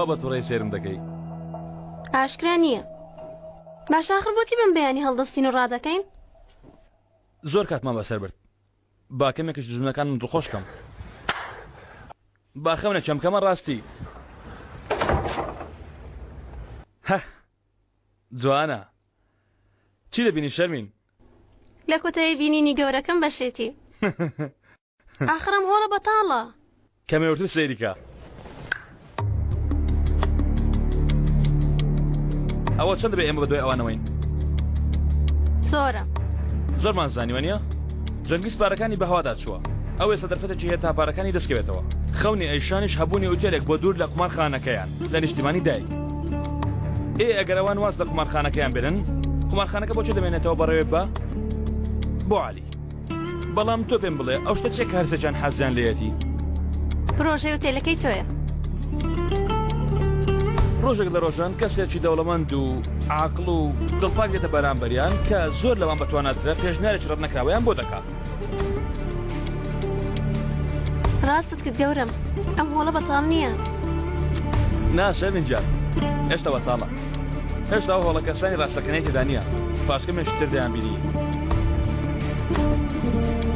بە توڕەی سەیرم دەکەی؟ ئاشکرا نییە. باشە ئاخر بۆچی بەم بەیانی هەڵدەستین و ڕادەکەین؟ زۆر کاتمان بەسەر برد. با کەمێکیش دوژمنەکانم دڵخۆش کەم. با خەونە چەمکەمە ڕاستی. هه جوانە. چی دەبینی شەرمین؟ لە کۆتایی بینینی گەورەکەم بە شێتی. ئاخر ئەم هۆڵە بەتاڵە. کەمێ وردتر سەیری کە. ئەوە چەند دەبێ ئێمە بەدوای ئەوانەوەین؟ زۆرە. زۆرمان زانی وانییە؟ جەنگیز پارەکانی بە هەوادا چووە. ئەو ئێستا دەرفەتێکی هەیە تا پارەکانی دەستکەوێتەوە. خەونی ئەیشانیش هەبوونی ئوتێلێک بۆ دوور لە قومارخانەکەیان لە نیشتیمانی دایک. ئێ ئەگەر ئەوان واز لە قومارخانەکەیان بێنن، قومارخانەکە بۆ چێ دەمێنێتەوە بەڕێوێ بە بۆ عەلی. بەڵام تۆ پێم بڵێ ئەو شتە چیە کە هەرسێکیان حەزیان لێیەتی؟ پرۆژەی ئوتێلەکەی تۆیە. ڕۆژێک لە ڕۆژان کەسێکی دەوڵەمەند و عاقڵ و دڵپاک دێتە بەرامبەریان کە زۆر لەوان بەتواناترە پێشنیارێکی ڕەتنەکراوەیان بۆ دەکا. ڕاستت کرد گەورەم ئەم هۆڵە بەتاڵ نییە. نا شەرمین گیان هێشتا بەتاڵە. هێشتا ئەو هۆڵە کەسانی ڕاستەقینەی تێدا نییە پاش کەمێکی تر دەیانبینی.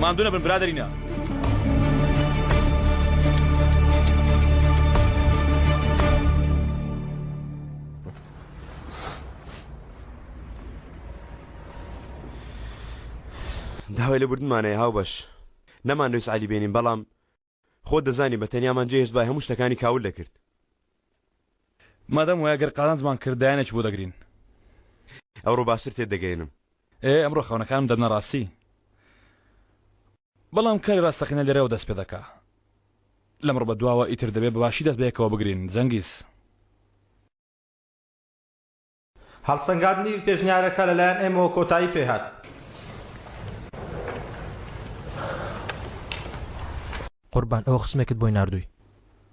ماندوو نەبن برادەرینە. داوای لێبوردنمان هەیە هاوبەش نەماندەویست عەلی بێنین بەڵام خۆت دەزانی بە تەنیامان جێهێشتبای هەموو شتەکانی کاول دەکرد. مادام وایە گەر قازانجمان کرد دایانێکی بۆ دەگرین. ئەوڕۆ باشتر تێت دەگەیەنم. ئێ ئەمڕۆ خەونەکانم دەبنە ڕاستی. بەڵام کاری ڕاستەقینە لێرەوە دەست پێ دەکا. لەمڕۆ بەدواوە ئیتر دەبێ بە باشی دەست بەیەکەوە بگرین جەنگیز. هەڵسەنگاندنی پێشنیارەکە لەلایەن ئێمەوە کۆتایی پێهات. قوربان ئەوە خزمێکت بۆی ناردووی.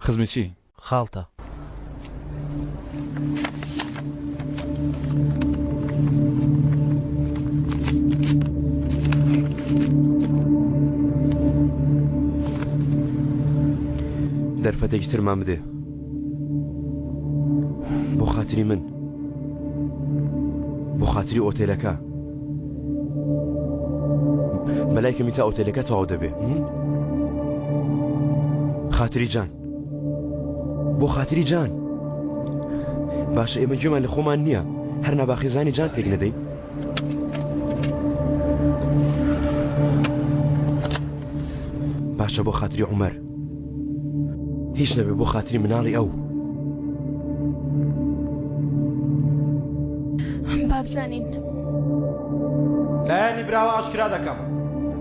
خزمی چی؟ خاڵتە. دەرفەتێکی ترمان بدێ. بۆ خاتری من بۆ خاتری ئۆتێلەکە بەلای کەمی تا ئۆتێلەکە تەواو دەبێ خاتری جان بۆ خاتری جان باشە ئێمە گوێمان لە خۆمان نییە هەر ناباخێزانی جان تێک نەدەین باشە بۆ خاتری عومەر هیچ نەبێ بۆ خاتری مناڵی ئەو. با بزانین. لایەنی براوە ئاشکرا دەکەم.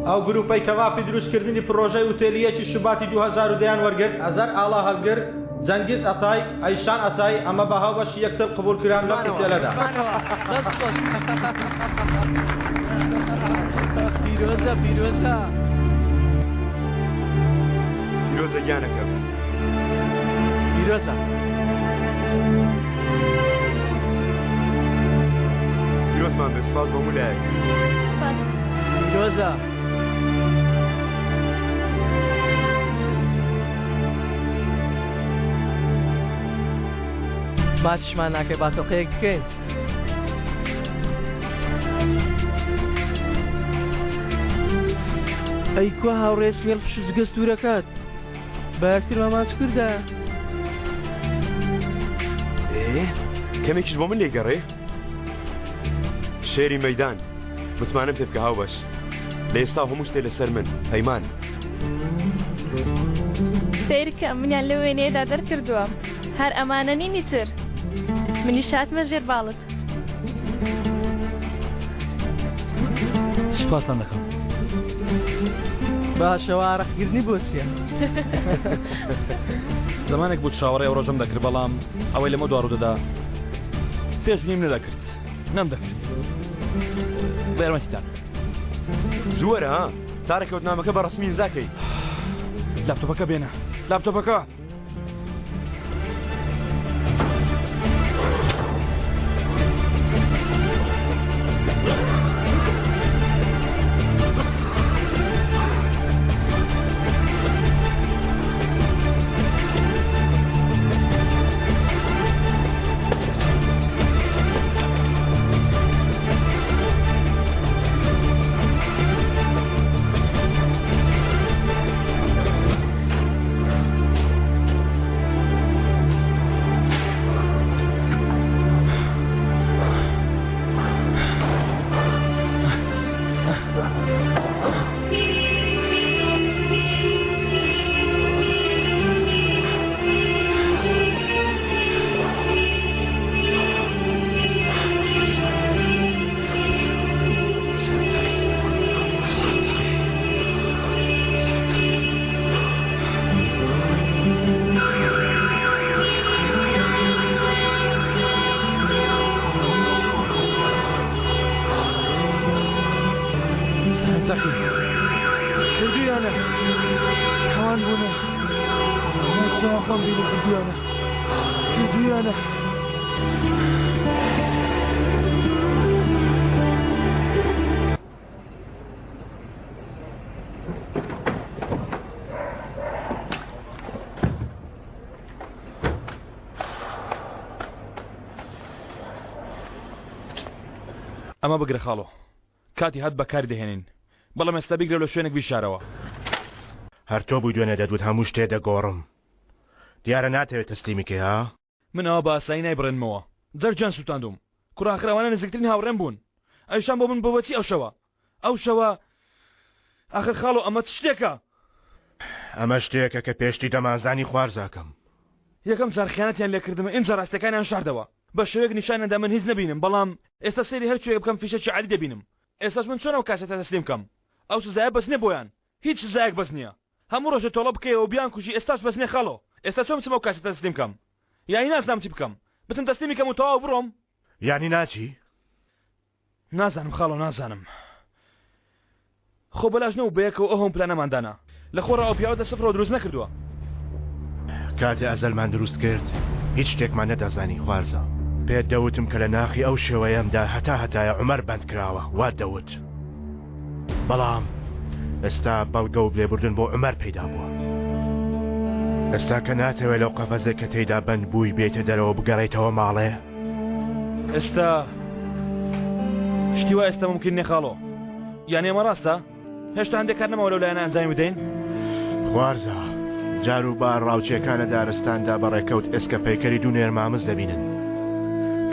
ئەو گروپەی کە مافی دروستکردنی پڕۆژەی ئوتێلی یەکی شوباتی 2010 یان وەرگرت، ئەزەر ئاڵا هەڵگر، جەنگیز ئەتای، ئەیشان ئەتای، ئەمە بە هاوبەشی یەکتر قبوڵکران لەم ئوتێلەدا. پیرۆزە پیرۆزە. پیرۆزە گیانەکەم. پیرۆزە. پیرۆزمان بێ سپاس بۆ هەموو لایەک. سپاس. پیرۆزە. ماچشمان ناکەی با تۆقەیەک بکەین. ئەی کوا هاوڕێ سمێڵ فش و جگە سوورەکەت با یەکترمان ماچ کردە. ئێ کەمێکیش بۆ من لێگەڕێ شێری مەدان متمانەم پێ بکە هاوبەش لە ئێستا هەموو شتێ لەسەر من پەیمان. سەیرکە منیان لەو وێنەیەدا دەرکردووە هەر ئەمانە نین ئیتر منیش هاتمە ژێر باڵت. سوپاستان دەکەم. باشە و ئارەقکردنی بۆ چییە؟ زمانێک بوو چاوەڕێ ئەو ڕۆژەم دەکرد بەڵام ئەوەی لەمە دوا ڕوودەدا پێشبینیم نەدەکرد نەمدەکرد بە یارمەتیتان زوو وەرە ها تا ڕێکەوتنامەکە بە ڕەسمی ئیمزا کەی. لاپتۆپەکە بێنە لاپتۆپەکە. ئەوان بوونە خۆیان خۆم بینی کردویانە کردویانە. ئەمە بگرە خاڵۆ کاتی هات بەکاری دەهێنین بەڵام ئێستا بیگرە لە شوێنێک بیشارەوە. هەر تۆ بووی دوێنێ دەتوت هەموو شتێ دەگۆڕم دیارە ناتەوێت تەسلیمی کەی ها؟ من ئەوە بە ئاسایی نایبڕێنمەوە جەرگیان سوتاندوم کوڕە ئاخر ئەوانە نزیکترین هاوڕێم بوون ئەویشان بۆ من بۆ بۆچی ئەو شەوە ئەو شەوە ئاخر خاڵۆ ئەمە چ شتێکە؟ ئەمە شتێکە کە پێشتی دەمانزانی خوارزاکەم. یەکەم جار خیانەتیان لێکردم ئینجا ڕاستیەکانیان شاردەوە بە شێوەیەک نیشانیان دا من هیچ نەبینم بەڵام ئێستا سەیری هەر کوێیەک بکەم فیشەکی عەلی دەبینم ئێستاش من چۆن ئەو کاسێتە تەسلیم کەم ئەو سزایە بەس نیە بۆیان هیچ سزایەک بەس نیە هەموو ڕۆژێ تۆڵە بکەیەوە و بیانکوژی ئێستاش بەس نیە خاڵۆ ئێستا چۆن بچم ئەو کاسێتە تەسلیم کەم یانی نازنام چی بکەم بچم تەسلیمی کەم و تەواو بڕۆم یانی ناچی؟ نازانم خاڵۆ نازانم خۆ بەلاش نەبوو بەیەکەوە ئەو هەموو پلانەمان دانا لە خۆڕا ئەو پیاوەت لە سفرەوە دروست نەکردووە. کاتێ ئەزەلمان دروست کرد هیچ شتێکمان نەدەزانی خوارزا. پێت دەوتم کە لە ناخی ئەو شێوەیەمدا هەتا هەتایە عومەر بەند کراوە وات دەوت. بەڵام ئێستا بەڵگە و لێبوردن بۆ عومەر پەیدا بووە. ئێستا کە ناتەوێ لەو قەفەزەی کە تێیدا بەند بووی بێیتە دەرەوە بگەڕێیتەوە ماڵێ؟ ئێستا شتی وا ئێستا ممکن نیە خاڵۆ. یانی ئەمە ڕاستە؟ هێشتا هەندێک کار نەماوە لەو لایەنە ئەنجامی بدەین؟ خوارزا، جار و بار ڕاوچیەکان لە دارستاندا بە ڕێکەوت ئێسکە پەیکەری دوو نێرمامز دەبینن.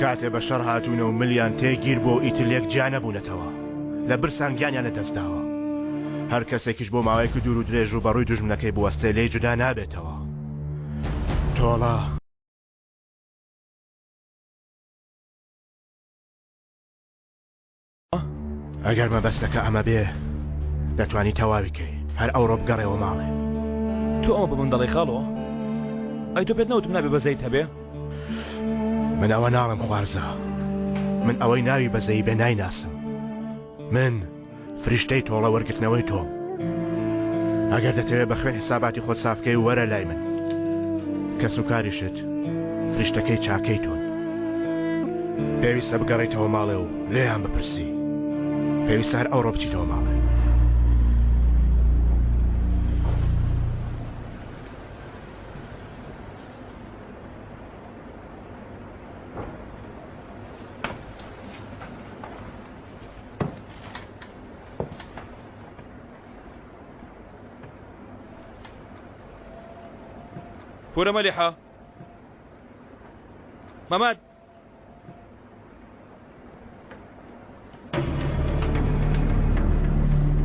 کاتێ بە شەڕ هاتوونە و ملیان تێ گیر بووە و ئیتر لێک جیا نەبوونەتەوە. لە برسان گیانیان لە دەست داوە. هەر کەسێکیش بۆ ماوەیەکی دوور و درێژ ڕووبەڕووی دوژمنەکەی بوەستێ لێی جودا نابێتەوە. تۆڵە. ئەگەر مەبەستەکە ئەمە بێ دەتوانی تەواوی کەی هەر ئەوڕۆ بگەڕێوە ماڵێ. تۆ ئەمە بە من دەڵێی خاڵۆ؟ ئەی تۆ پێت نەوتم نابێ بەزەیت هەبێ؟ من ئەوە ناڵێم خوارزا من ئەوەی ناوی بەزەیی بێ نایناسم من فریشتەی تۆڵە وەرگرتنەوەی تۆم ئەگەر دەتەوێت بە خوێن حساباتی خۆت سافکەی وەرە لای من کەس و کاریشت فریشتەکەی چاکەی تۆن پێویستە بگەڕیتەوە ماڵێ و لێیان بپرسی پێویستە هەر ئەوڕۆ بچیتەوە ماڵێ. پورە مەلیحە مەمەد.